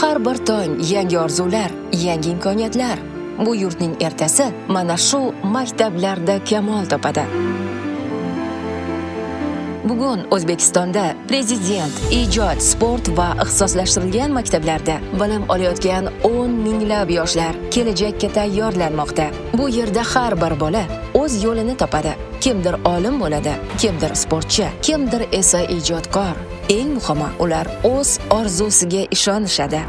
Har bir tong yangi orzular, yangi imkoniyatlar. Bu yurtning ertasi mana shu maktablarda kamol topadi. Bugun O'zbekistonda prezident, ijod, sport va ixtisoslashtirilgan maktablarda bilim olayotgan 10 minglab yoshlar kelajakka tayyorlanmoqda. Bu yerda har bir bola o'z yo'lini topadi. Kimdir olim bo'ladi, kimdir sportchi, kimdir esa ijodkor. Eng muhimi, ular o'z orzusiga ishonishadi.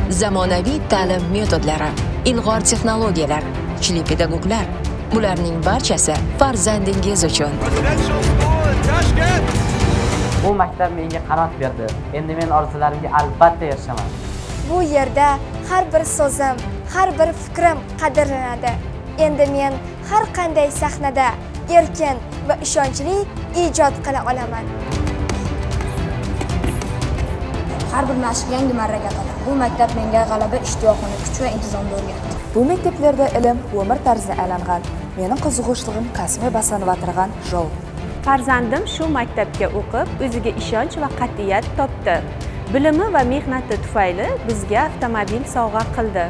Zamonaviy ta'lim metodlari, ilg'or texnologiyalar, kuchli pedagoglar. Bularning barchasi farzandingiz uchun. Bu maktab menga qanot berdi. Endi men orzularimga albatta erishaman. Bu yerda har bir so'zim, har bir fikrim qadrlanadi. Endi men har qanday sahnada erkin va ishonchli ijod qila olaman. Har bir mashq yangi marraga qadam. Bu maktab menga g'alaba ishtiyoqini, kuch va intizomni o'rgatdi. Bu mekteplerde ilm өмір tarzına aylangan, mening qiziquvchiligim kasbimga boslanib o'tirgan yo'l. Farzandim shu maktabga o'qib, o'ziga ishonch va qat'iyat topdi. Bilimi va mehnati tufayli bizga avtomobil sovg'a qildi.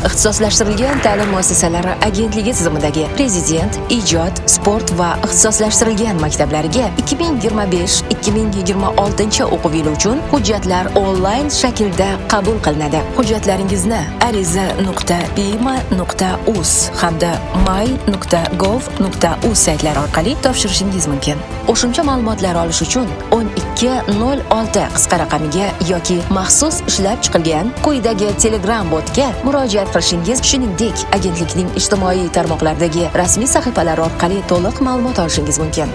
Ixtisoslashtirilgan ta'lim muassasalari agentligi tizimidagi prezident, ijod, sport va ixtisoslashtirilgan maktablariga 2025-2026 o'quv yili uchun hujjatlar onlayn shaklda qabul qilinadi. Hujjatlaringizni ariza.pima.uz hamda my.gov.uz saytlari orqali topshirishingiz mumkin. Qo'shimcha ma'lumotlar olish uchun 1206 qisqa raqamiga yoki maxsus ishlab chiqilgan quyidagi Telegram botga murojaat qilishingiz, shuningdek, agentlikning ijtimoiy tarmoqlardagi rasmiy sahifalari orqali to'liq ma'lumot olishingiz mumkin.